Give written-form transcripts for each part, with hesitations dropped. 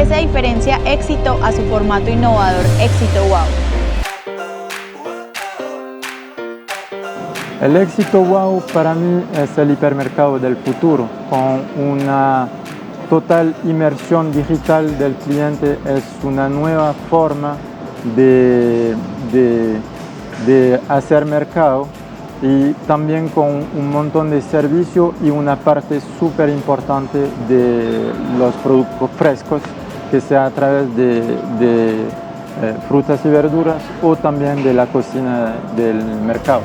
qué se diferencia Éxito a su formato innovador Éxito Wow? El Éxito Wow para mí es el hipermercado del futuro, con una total inmersión digital del cliente. Es una nueva forma de hacer mercado y también con un montón de servicio y una parte súper importante de los productos frescos, que sea a través de frutas y verduras o también de la cocina del mercado.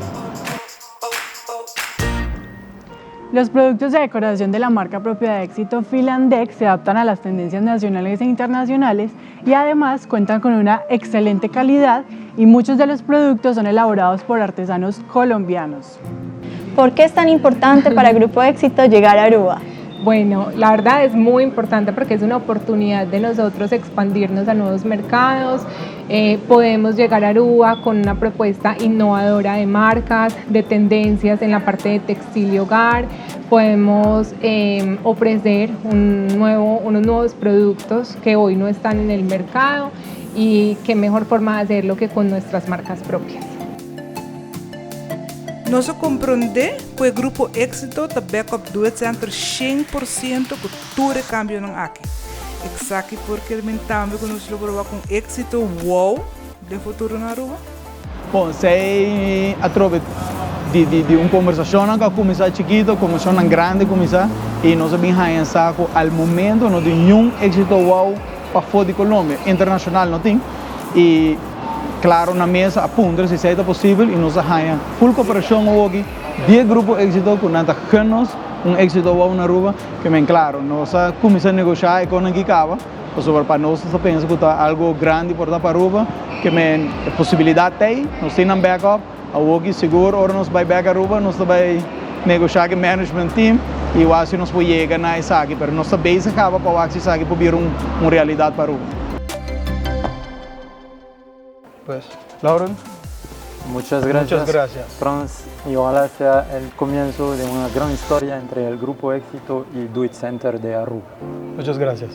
Los productos de decoración de la marca propia de Éxito Filandex se adaptan a las tendencias nacionales e internacionales y además cuentan con una excelente calidad y muchos de los productos son elaborados por artesanos colombianos. ¿Por qué es tan importante para Grupo Éxito llegar a Aruba? Bueno, la verdad es muy importante porque es una oportunidad de nosotros expandirnos a nuevos mercados. Podemos llegar a Aruba con una propuesta innovadora de marcas, de tendencias en la parte de textil y hogar. Podemos ofrecer unos nuevos productos que hoy no están en el mercado y qué mejor forma de hacerlo que con nuestras marcas propias. Nos a comprende cu e Grupo Exito ta backup Do It Center 100% cu tur e cambionan aki. Esaki por kiermen tambe cu nos lo proba cu Exito Wow den futuro na Aruba? Bon, esey atrobe di un conversacion cu a cuminsa chikito, conversacion grandi cuminsa y nos a bin pensa cu al momento no tin ningun Exito Wow pafo di Colombia, internacional no tin y claro, na mesa a puntra si ta posibel y nos a haya full cooperacion aki di Grupo Exito cu nan ta nos un Exito Wow na Aruba, kiermen claro, nos a cuminsa negocia cu nan caba, sobre pa nos ta pensa cu ta algo grandi pa pa Aruba, kiermen posibilidad tin, nos tin un backup, aki sigur ora nos bay back Aruba, nos bay negocia cu management team y asina nos por yega na esaki, pero nos ta bezig caba pa esaki por bira un realidad pa Aruba. Pues, Lauren, Muchas gracias. Muchas gracias. Franz, y ojalá sea el comienzo de una gran historia entre el Grupo Éxito y Do It Center de Aruba. Muchas gracias.